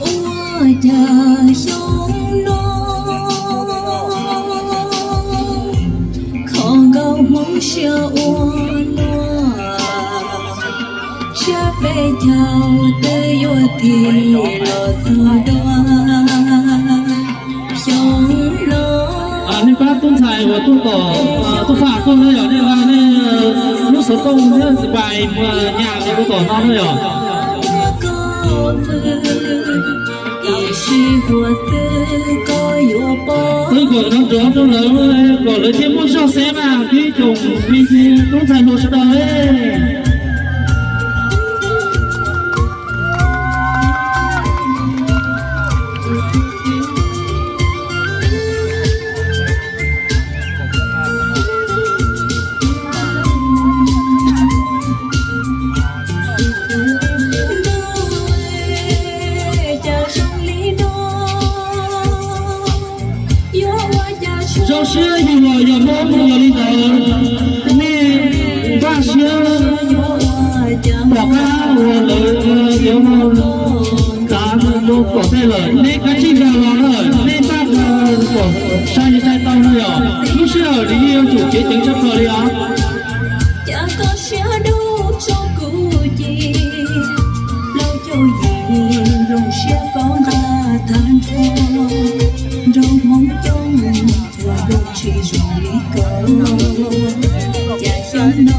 Ua cas xyoo no kho nkauj Hmoob siab ua luaj, siab peb caug twb yuav tig los txog dua xyoo no. Nej pab tub ntxhais uas tuaj tom, tuaj faj koj na yom, nej ua nej lub xov tooj thiab xpais nyas rau tom no na yom. Twb kom nrov nrov rau lawv kom lawv thiaj muaj zog xeeb mas tib tsoom me tub ntxhais hluas sawv daws. Zoo siab yug los yog Hmoob yog li ntawd, nej npaj siab pom qab uas lawv yuav mus tav mus pom tej lawm, nej kav tsij nkag los na, nej npaj kom sai li sai tau no yom, lub sij hawm nws yeej yuav tsum ceev ceev tshaj plaws li os. Cas koj siab dub tso kuv ci, plaub caug yim nplooj siab koj nqa tag nrho, nrog Hmoob coob thuam nplooj tsis zoo li koj, cas xyoo no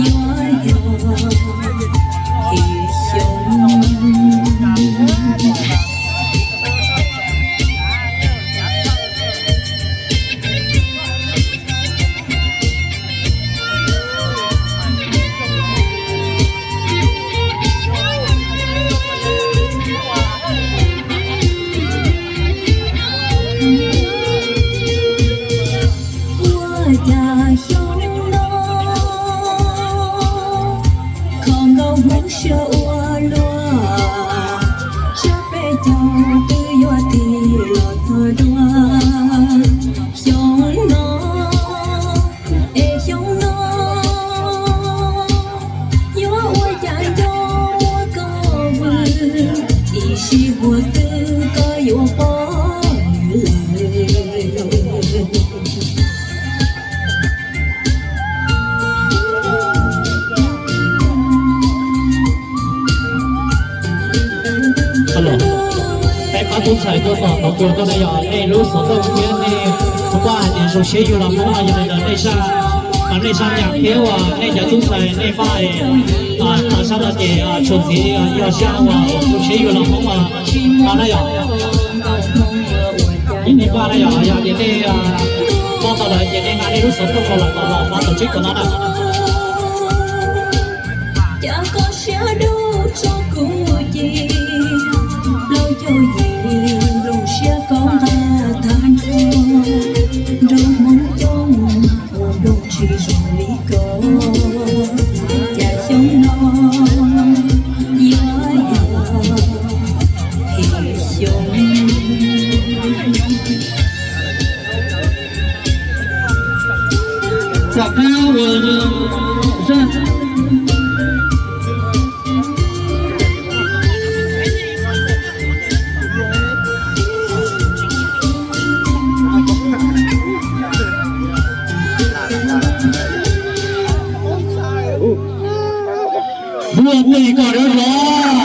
yuav yog His xyoo. Ua cas xyoo no kho nkauj Hmoob siab ua luaj, siab peb caug twb yuav tig los txog dua xyoo no. Es xyoo no yuav ua cas nco muab koj vwm, ib sij huam xwb koj yuav pom nws lawm. Peb pab tub ntxhais tuaj tom tau tua koj na yog nej lub xov tooj thiab nej pab hais tias zoo siab yug los Hmoob no yog li ntawd nej saj, nej saj nyas thiab uas nej cov tub ntxhais nej pab, sab no ces tshua ntxiv yog sab uas zoo siab yug los Hmoob no na yom. Ces nej pab na yom, yog tias nej pab tau lawm ces nej hais nej lub xov tooj los los los pab tom tsib tom no na. Cas koj siab dub tso kuv ci, plaub caug yim nplooj siab koj nqa tag nrho, nrog Hmoob coob thuam nplooj tsis zoo li koj, cas xyoo no yuav yog His xyoo. Tom qab uas zaj Muaj tes kom